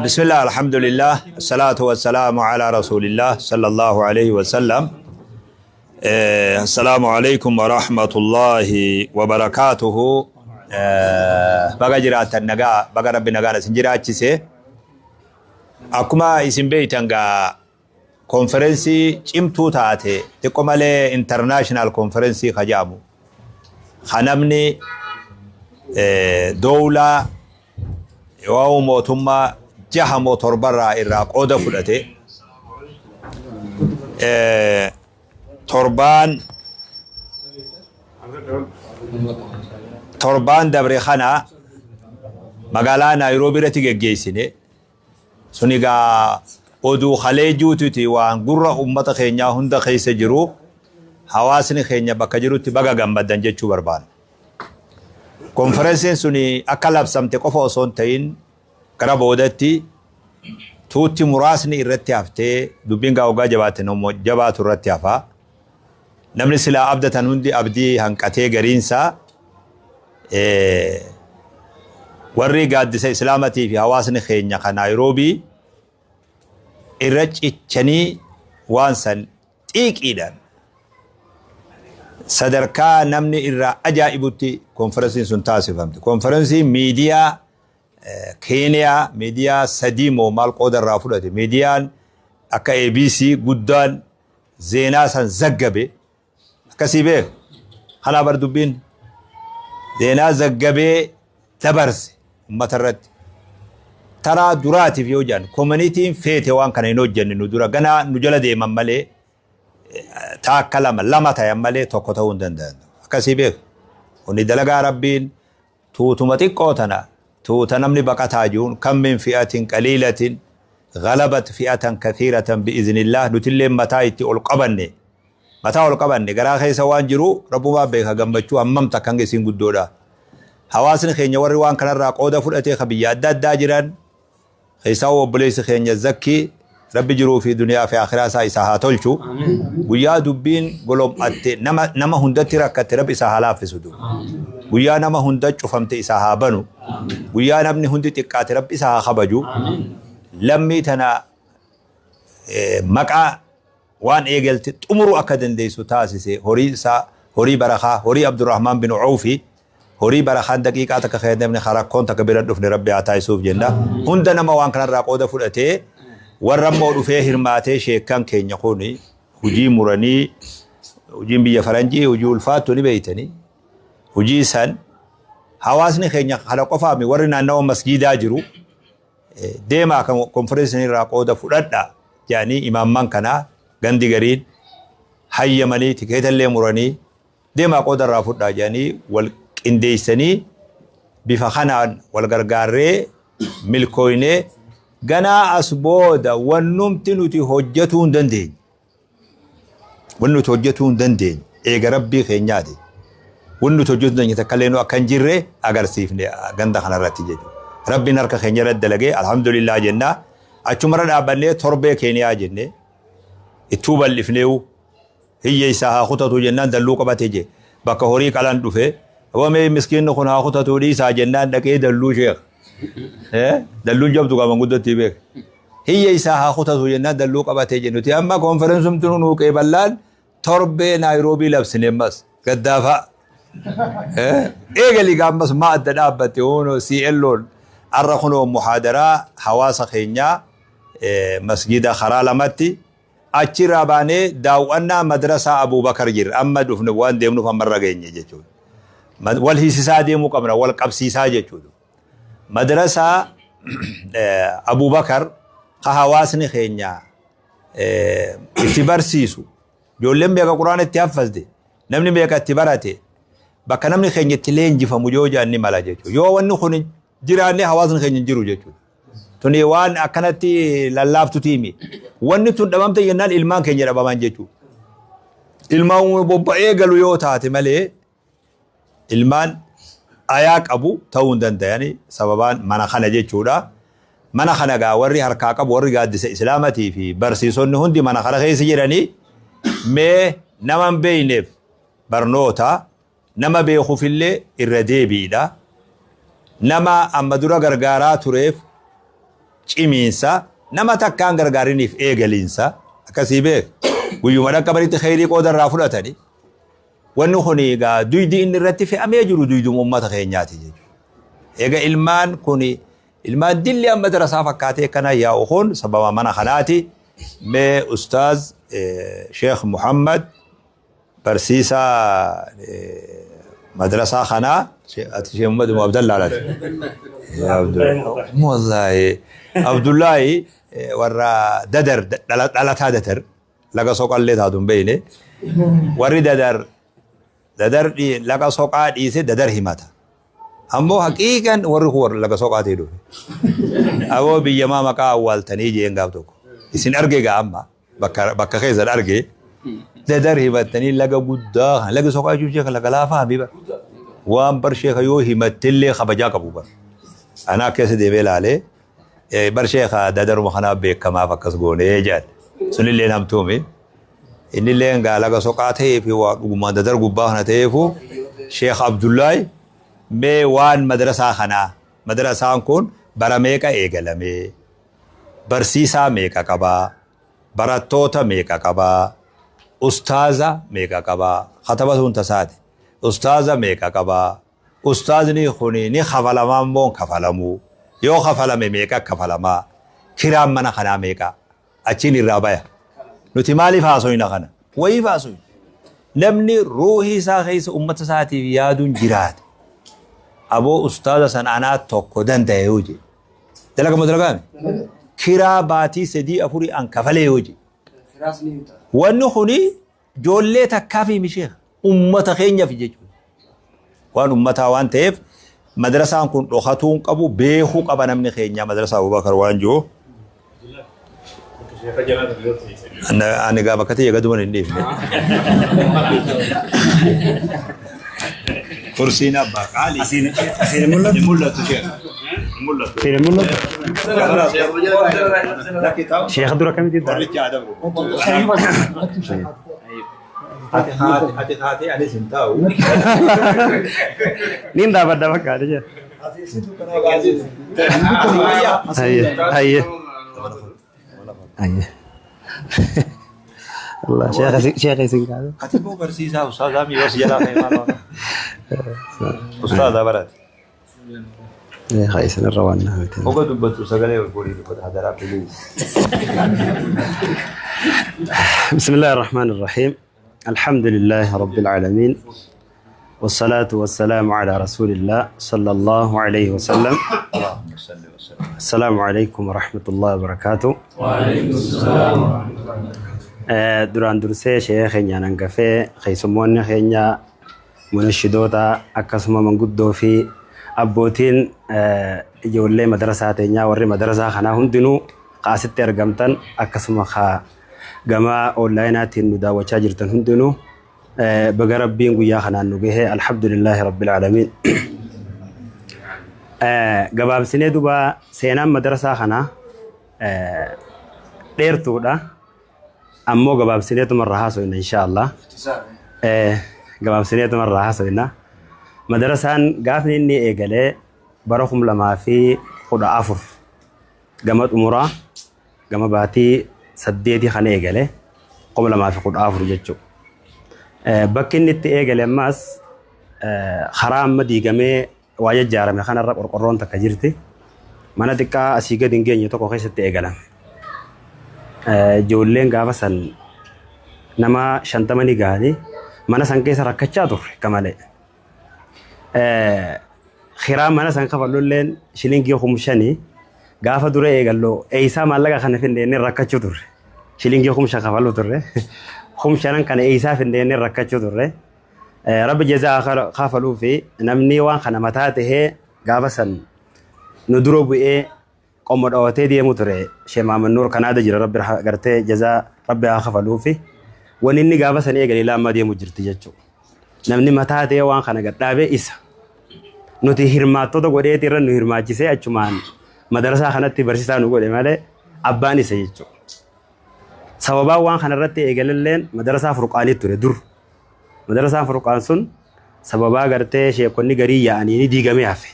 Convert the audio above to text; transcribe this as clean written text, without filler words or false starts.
بسم الله، الحمد لله، الصلاة والسلام على رسول الله صلى الله عليه وسلم. السلام عليكم ورحمة الله وبركاته. Baga jiraattan nagaa, baga Rabbi nagaan isin jiraachise. Akkuma isin beeytan gaa, konferensii cimtuu taate xiqqo malee, international konferensii ka jedhamu, ka namni dowlaa yoo mootummaa jaha moo torbarraa irraa qooda fudhate, torbaan dabre kana magaalaa Naayiroobii irratti geggeessine. Sun egaa oduu halee juututi, waan gurra ummata keenyaa hunda keessa jiru. Hawaasni keenya bakka jirutti baga gammaddan jechuu barbaada. Konferensiin sun akka labsamte qofa osoo hin ta'in, gara boodatti tuutti muraasni irratti haftee, dubbiin gaa waggaa jabaatte jabaatu irratti hafaa. Namni silaa abdatan hundi abdii hanqatee, gariinsaa warri gaaddisa Islaamatii fi hawaasni keenya kan Naayiroobii irra cichanii waan san xiiqiidhaan sadarkaa namni irraa ajaa'ibutti konferensiin sun taasifamte. Konferensii miidiyaa Keeniyaa, miidiyaa sadii moo maal qooda irraa fudhate. Miidiyaan akka ABC guddaan zeenaa san zaggabe akkasii beeku. Kanaa bar dubbiin zeenaa zaggabee dabarse uummata irratti. Taraa duraatiif yoo jedhan, communityn feete waan kana hin hojjenne nu dura ganaa nu jala deeman malee, taakka lama lama ta'an malee tokko ta'uu hin danda'an. Akkasii beeku. Kuni dalagaa Rabbiin tuutuma xiqqoo tana, tuuta namni baqataa jiruun, كم من فئة قليلة غلبت فئة كثيرة بإذن الله. Nutillee mataa itti ol qabanne, mataa ol qabanne. Garaa keessa waan jiru Rabbumaa beeka. Gammachuu hammam takka hanga isiin guddoodha. Hawaasni keenya warri waan kanarraa qooda fudhatee ka biyya adda addaa jiran keessaa, obboleessi keenya Zakkii, Rabbi jiruu fi duniyaa fi akhiraa isaa isa haa tolchu. Guyyaa dubbiin golom'atte nama hundatti rakkatte, Rabbi isaa haa laaffisu. Guyyaa nama hunda cufamte isaa haa banu. Guyyaa namni hundi xiqqaate, Rabbi isaa haa kabaju. Lammii tana maqaa waan eegalte xumuruu akka dandeessu taasise. Horii isaa horii barakaa, horii Abdurrahmaan bin Awfi, horii barakaan daqiiqaa takka fayyadamne rakkoon takka bira dhufne Rabbi haa taasisuuf jenna. Hunda nama waan kanarraa qooda fudhatee, warra immoo dhufee hirmaatee, sheekkan keenya kun hujii muranii, hojiin biyya faranjii hojii ulfaattu ni beeytanii, hojii san hawaasni keenya kana qofaami, warri naannawa masgiidaa jiru deemaa kan konferensiin irraa qooda fudhadha jedhanii, imaamman kanaa gandi gariin hayyamanii, tikeetallee muranii, deemaa qooda irraa fudhaa jedhanii wal qindeessanii, bifa kanaan wal gargaarree milkooynee, ganaa as booda wannumti nuti hojjetuu hin dandeenye. Wanni nuti hojjetuu hin dandeenye eega Rabbii keenyaati. Wanni nuti hojjetuu hin dandeenye takka illee nu akka hin jirre agarsiifne ganda kanarratti jechuudha. Rabbiin harka keenya irratti dalagee, alhamdulillah jennaa. Achumarra dhaabbannee torbee Keeniyaa jennee ittuu bal'ifneewu, hiyyeessaa haa kutatu jennaan dalluu qabate je, bakka horii qalan dhufe. Wamee miskiinni kun haa kutatu dhiisaa jennaan dhaqee dalluu, sheekh, dalluun jabdu qaba guddatti beek, hiyyeessaa haa kutatu jennaan dalluu qabate je. Nuti amma konferensumti nuu qeeballaan torbee Naayiroobii labsine ammas gaddaafaa eegali. Gaammas maa adda dhaabbatte hoonoo CLO'n arra kunoo muhaadaraa hawaasa keenyaa masgida karaa lamatti, achirraa baanee daawwannaa madrasaa Abuubakar jirra. Amma dhufne waan deemnuuf ammarra geenye jechuudha. Wal hiisisaa deemuu qabna, wal qabsiisaa jechuudha. Madrasaa Abuubakar ka hawaasni keenya itti barsiisu, ijoolleen meeqa Quraana itti haffazde, namni meeqa itti barate, bakka namni keenya itti leenjifamu yoo jedhan ni mala jechuudha. Yoo wanni kun jiraanne, hawaasni keenya hin jiru jechuudha. Tuni waan akkanatti lallaaftu tiimi. Wanni tun dhabamte jennaan ilmaan keenya dhabaman jechuudha. Ilmaan bobba'ee galu yoo taate malee, ilmaan ayaa qabu ta'uu hin danda'ani, sababaan mana kana jechuudha. Mana kana gaa warri harkaa qabu, warri gaaddisa Islaamatii fi barsiisonni hundi mana kana keessa jiranii, mee nama hin beekneef barnoota, nama beekuufillee irra deebiidha. Nama amma dura gargaaraa tureef cimiinsa, nama takkaan gargaariniif eegaliinsa. Akkasii beek, guyyuma dhaqqabanitti kheyrii qooda irraa fudhatani. Wanni kun egaa duydi inni irratti fe'amee jiru duyduma ummata keenyaati jechuudha. Egaa ilmaan kun ilmaan dilli amma darasaa fakkaatee akkana yaa'u kun sababa mana kanaati. Mee Ustaaz Sheekh Muhammad, barsiisaa madrasaa kanaa, ati Sheekh Muhammad moo Abdallaa laati? Wallaahi Abdullaahi, warra Dadar, dhalataa Dadar, laga Soqallee taatu hin beekne. Warri Dadar, Dadar laga Soqaa dhiise Dadar himata. Ammoo haqiiqan warri kun warra laga Soqaatii dhufe. Aboo biyyamaa maqaa awwaaltanii jeen gaaf tokko. Isin arge gaa, amma bakka keessan arge. Dadar himattanii laga guddaa kan laga Soqaa jechuun, sheeka, laga laafaa mi bar. Waan bar, sheeka, yoo himattellee kabajaa qabu bar. Anaa keessa deemee ilaalee bar, sheeka, Dadaruma kanaaf beekamaaf akkas goonee jedhan. Sunillee namtuumi. Innillee gaa laga Soqaa ta'ee fi waa dhugumaan Dadar gubbaa kana ta'eefu. Sheekh Abdullaahi, mee waan madrasaa kanaa, madrasaan kun bara meeqa eegalamee, barsiisaa meeqa qabaa, barattoota meeqa qabaa, ustaaza meeqa qabaa, katabatuun tasaate, ustaaza meeqa qabaa, ustaazni kun ni kafalamaa immoo kafalamuu, yoo kafalame meeqa kafalamaa, kiraan mana kanaa meeqa, achiin irraa baya. Nuti maaliif haasoyna kana? Wayiif haasoyna. Namni ruuhii isaa keessa ummata isaatiif yaaduun jiraate, aboo ustaaza san anaa tokko danda'e yoo jedhe, dalagama dalagaame kiraa baatii 3 4 an kafalee yoo jedhe, wanni kuni ijoollee takkaa fi misheeka ummata keenyaaf jechuudha. Waan ummataa waan ta'eef madrasaan kun dhokatuu hin qabu, beekuu qaba namni keenya madrasaa Abubakar waan jiru. Ani gaa bakka tiyya gaduma hin dhiifne. Kursiin abbaa qaali. Asiin mul'atu. Hin mul'atu, sheekh. Hin mul'atu. Asiin mul'atu. Lakki ta'u. Sheekha dura kamitti ta'a? Qoricha adabu. Ati haate, ati haate, anis hin taa'u. Niin dhaabadha bakka ati jira. Hayye hayye hayye. Allah, sheekha isin kaase. Ati immoo barsiisaa ustaazaa mi yoo si jalaa ta'e maal waan? Ustaazaa barate. Sheekha isin irra waan naa miti. Oga dubbattu sagalee ol godhii dubbata hadaraa, please. بسم الله الرحمن الرحيم، الحمد لله رب العالمين، والصلاة والسلام على رسول الله صلى الله عليه وسلم. اللهم صل وسلم. السلام عليكم ورحمة الله وبركاته. Duraan dursee sheekha keenyaan hangafee, keessummoonni keenya, munashidoota, akkasuma manguddoo fi abbootiin ijoollee madarasaa teenyaa, warri madarasaa kanaa hundinuu kaasitti argamtan, akkasuma ka gama onlaayinaatiin nu daawwachaa jirtan hundinuu, baga Rabbiin guyyaa kanaan nu gahe. Alhamdulillaahi rabbil aalamiin. Gabaabsinee duba seenaan madarasaa kanaa dheertuudha. Ammoo gabaabsineetuma irraa haasofna, insha Allah. Gabaabsineetuma irraa haasofna. Madarasaan gaafni inni eegalee bara 2014 gama xumuraa, gama baatii 8 kana eegale, 2014 jechuudha. Bakki inni itti eegale ammas karaa amma diigamee waa jajjaarame kanarra qorqorroon takka jirti. Mana xiqqaa asii gadi hin geenye tokko keessatti eegalame. Ijoolleen gaafa san nama 50 ni gahanii mana san keessa rakkachaa turre akka malee. Kiraa mana san kafalulleen shilingii 5,000. Gaafa dura eegalloo eeysaa maallaqa kana finne inni rakkachuu turre. Shilingii 5,000 kafaluu turre. 5,000 kana eeysaa finne inni rakkachuu turre. Rabbi jazaa kafaluu fi namni waan kana mataa tahee gaafa san nu dura bu'ee qomo dhawatee deemu ture. Sheekh Mahamad Nuur Kanaada jira. Rabbi gartee jazaa Rabbi haa kafaluu fi wanni inni gaafa san eegale ilaa ammaa deemu jirti jechuudha. Namni mataa ta'ee waan kana gad dhaabee isa. Nuti hirmaattota godheeti irra nu hirmaachisee achumaan madarasaa kanatti barsiisaa nu godhe malee abbaan isa jechuudha. Sababaan waan kana irratti eegalalleen madarasaa Furqaanii ture dur. Madarasaan Furqaan sun sababaa gartee sheekonni garii yaa'anii ni diigamee hafe.